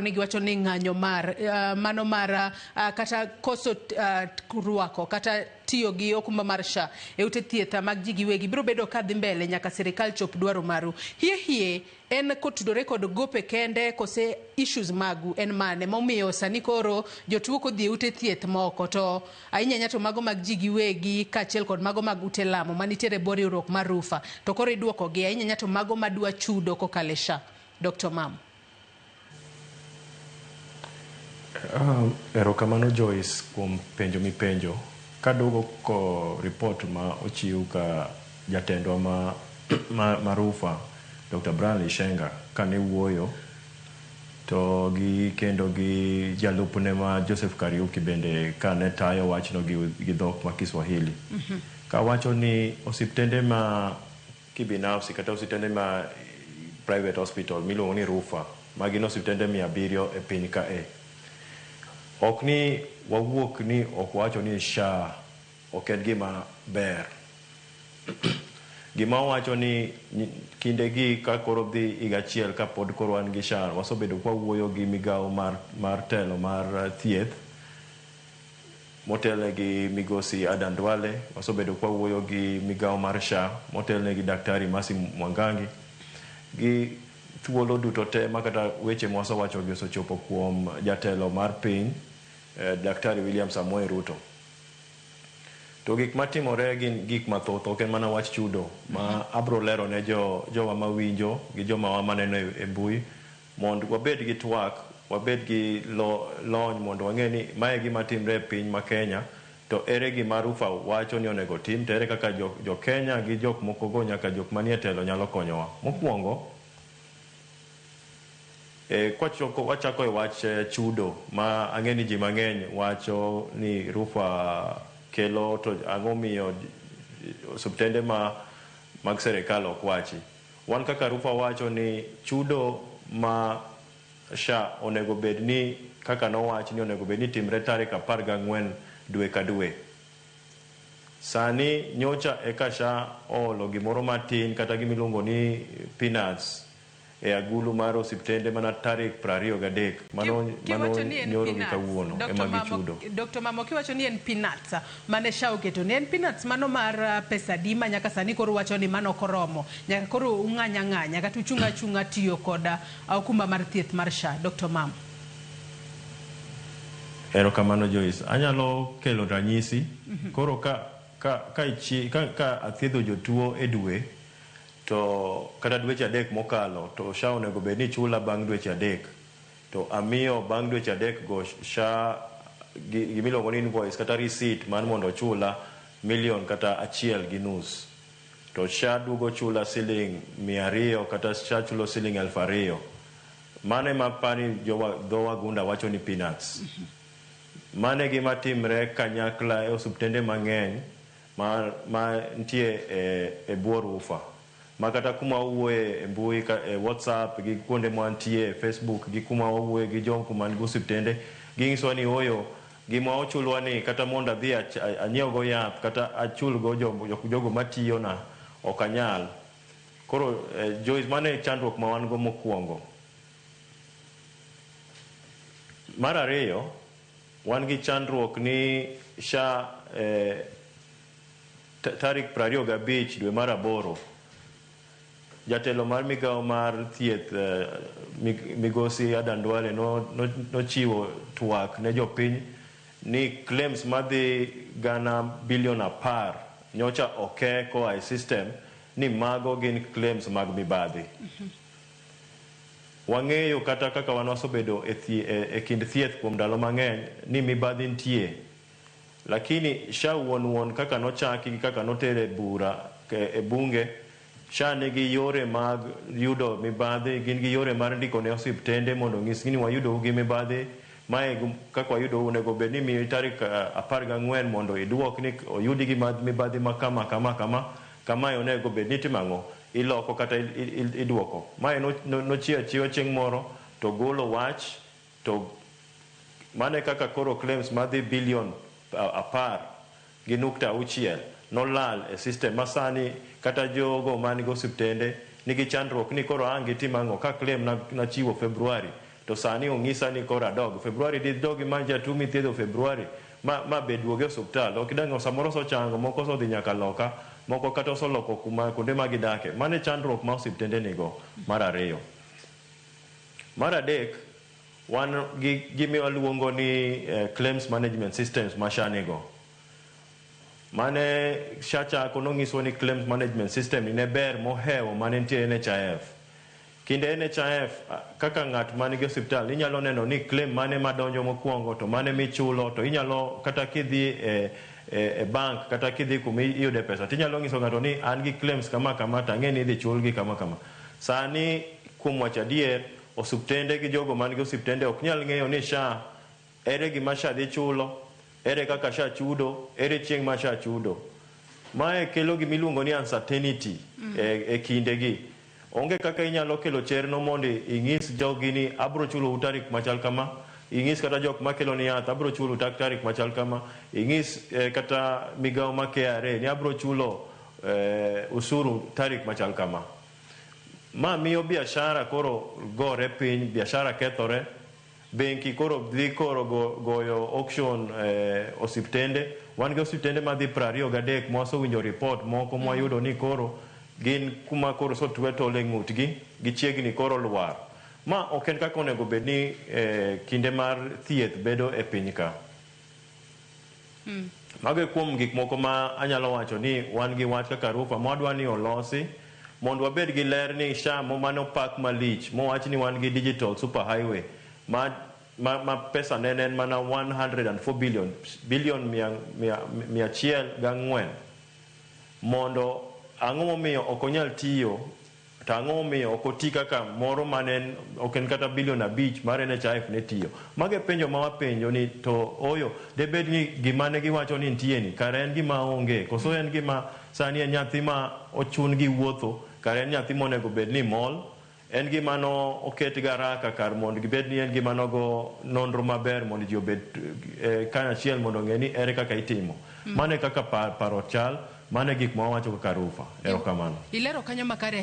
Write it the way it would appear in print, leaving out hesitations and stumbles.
Ni giwacho ni ng'anyo mar mano mar kata koso rwako kata tiyo gi okumba mar SHA e ute thieth mag ji giwegi biro bedo ka dhi mbele nyaka sirikal chop dwaro maru. Hie hie en kotudore kod gope kende kose issues magu en mane momiyo sani koro jotuo kodhi e ute thieth moko to ahinya ahinya to mago mag ji giwegi kaachiel kod mago mag ute lamo manitiere e bwo riwruok mar RUPHA to koro iduoko gi ahinya ahinya to mago madwa chudo kokalo e SHA. Dr. Mamo. Erokamano Joyce kuom penjo mipenjo. Kaduogo ko report ma ochiw ka jatendwa ma RUPHA Dr. Brian Lishenga kane wuoyo to gi kendo gi jalupne ma Joseph Kariuki bende kane tayo wachno gi dhok ma Kiswahili. Kawacho ni osiptende ma kibinafsi kata osiptende ma private hospital miluongo ni RUPHA ma gin osiptende 700 e piny kae. Ok ni wawuok ni ok wawacho ni SHA ok en gima ber. Gima wawacho ni kindegi ka koro dhi higa achiel ka pod koro wan gi SHA, wasebedo kwa wuoyo gi migawo mar telo mar thieth motelne gi migosi Adan Duale, wasebedo kwa wuoyo gi migawo mar SHA motelne gi Daktari Mercy Mwangangi, gi thuolo duto te makata weche mwasewacho gi osechopo kuom jatelo mar piny Daktari William Samoei Ruto. To gik matimore gin gik mathoth, ok en mana wach chudo ma abro lero ne jowa mawinjo gi joma maneno e mbui mondo wabed gi twak, wabed gi lony mondo wang'e ni mae gima timre e piny ma Kenya to ere gima RUPHA wacho ni onego tim to ere kaka jo Kenya gi jok moko go nyaka jok manie telo nyalo konyowa. Mokwongo, wachako e wach chudo ma ang'e ni ji mang'eny wacho ni RUPHA kelo to ang'o miyo osiptende mag sirikal ok wachi. Wan kaka RUPHA wacho ni chudo ma SHA onego bed ni kaka nowach ni onego bed ni timre tarik 14 dwe ka dwe. Sani nyocha eka SHA oolo gimoro matin kata gimiluongo ni peanuts e agulu mar osiptende mana tarik 23 mano nyoro gi kawuono ema gichudo. Dr. Mamo, kiwacho ni en peanuts mane SHA oketo ni en peanuts mano mar pesa di ma nyaka sani koro wacho ni mano ok oromo nyaka koro ung'anya ng'anya kata uchung' achung'a tiyo kod okumba mar thieth mar SHA. Dr. Mamo. Erokamano Joyce. Anyalo kelo ranyisi. Koro ka athiedho jotuo e dwe to kata dweche 3 mokalo to SHA onego bed ni chula bang' dweche 3 to amiyo bang' dweche 3 go SHA gimiluongo ni invoice kata receipt mar mondo ochula milion kata 1.5 to SHA duogo chula siling 200 kata SHA chulo siling 2000. Mano ema apani dho wagunda wacho ni peanuts. Mano e gima timre kanyakla e osiptende mang'eny ma nitie e bwo RUPHA. Ma kata kuma wawuoye e mbui e WhatsApp gi kuonde mwantie e Facebook gi kuma wawuoye gi jogo man gi osiptende ginyisowa ni ooyo gima ochulwa ni kata mondo adhi anyiew go yath kata achul go jogo matiyona ok anyal. Koro Joyce, mano e chandruok ma wan go mokwongo. Mar ariyo, wan gi chandruok ni SHA tarik 25 dwe mar 8 jatelo mar migawo mar thieth migosi Adan Duale nochiwo twak ne jopiny ni claims madhi gana bilion 10 nyocha oke koa e system ni mago gin claims mag mibadhi. Wang'eyo kata kaka wan wasebedo e kind thieth kuom ndalo mang'eny ni mibadhi nitie. Lakini SHA wuon kaka nochaki gi kaka notere bura e bunge, SHA nigi yore mag yudo mibadhi, gin gi yore mar ndiko ne osiptende mondo onyisgi ni wayudou gi mibadhi, mae kaka wayudou onego bed ni imiyi tarik 14 mondo iduok ni oyudi gi mibadhi ma kama kama kama, kamae onego bed ni itimo ang'o, iloko kata iduoko. Mae nochiwo achiwa chieng' moro to golo wach to mane kaka koro claims madhi bilion 10.6 nolal e system masani kata jogo man gi osiptende nigi chandruok ni koro ang' gitim ang'o ka claim nachiwo February To sani ong'isa ni koro adog February, didog imany jatuo mithiedho February ma be duoge osuptal? Ok dang' samoro osechango, moko osodhi nyaka loka, moko kata osoloko kuma kuonde ma gidake. Mano e chandruok ma osiptende nigo. Mar ariyo. Mar adek, wan gi gima waluongo ni claims management systems ma SHA nigo. Mane SHA chako nong'iswa ni claims management system ni ne ber mohewo mane nitie NHIF. Kinde NHIF, kaka ng'at man gi osiptal, inyalo neno ni claim mane madonjo mokwongo to mane michulo, to inyalo kata kidhi e bank kata kidhi kuma iyude pesa, tinyalo nyiso ng'ato ni an gi claims kama kama, to ang'e ni idhi chulgi kama kama. Sani, kuom wacho adier, osiptende gi jogo man gi osiptende ok nyal ng'eyo ni SHA ere gima SHA dhi chulo, ere kaka SHA chudo, ere chieng' ma SHA chudo. Mae kelo gimiluongo ni uncertainty e kindegi. Onge kaka inyalo kelo chenro mondo ing'is jogi ni abro chulou tarik machal kama, ing'is kata jok makelo ni yath abro chulo tarik machal kama, ing'is kata migawo ma KRA ni abro chulo usuru tarik machal kama. Ma miyo biashara koro gore piny, biashara kethore, benki koro dhi koro goyo auction osiptende. Wan gi osiptende madhi 23 mwasewinjo report moko mwayudo ni koro gin kuma koro osotwe tol e ng'utgi, gichiegni koro lwar. Ma ok en kaka onego bed ni kinde mar thieth bedo e piny ka. Mago e kuom gik moko ma anyalo wacho ni wan gi wach kaka RUPHA mwadwa ni olosi mondo wabed gi ler ni SHA mane opak malich mowach ni wan gi digital super highway ma pesa ne en mana 104 billion, billion 104, mondo ang'o momiyo ok onyal tiyo, to ang'o momiyo ok oti kaka moro mane ok en kata bilion 5 mar NHIF ne tiyo? Mago e penjo ma wapenjo ni to oyo debed ni gima ne giwacho ni nitie ni kare en gima onge, koso en gima sani en nyathi ma ochun gi wuotho, kare en nyathi monego bed ni mol, en gima no oket garaka kar mondo gibed ni en gima nogo nonro maber mondo ji obed kanyachiel mondo ong'e ni ere kaka itimo. Mano e kaka paro chal, mano e gik ma wawacho kaka RUPHA. Erokamano. Ilero kanyo makare ahinya.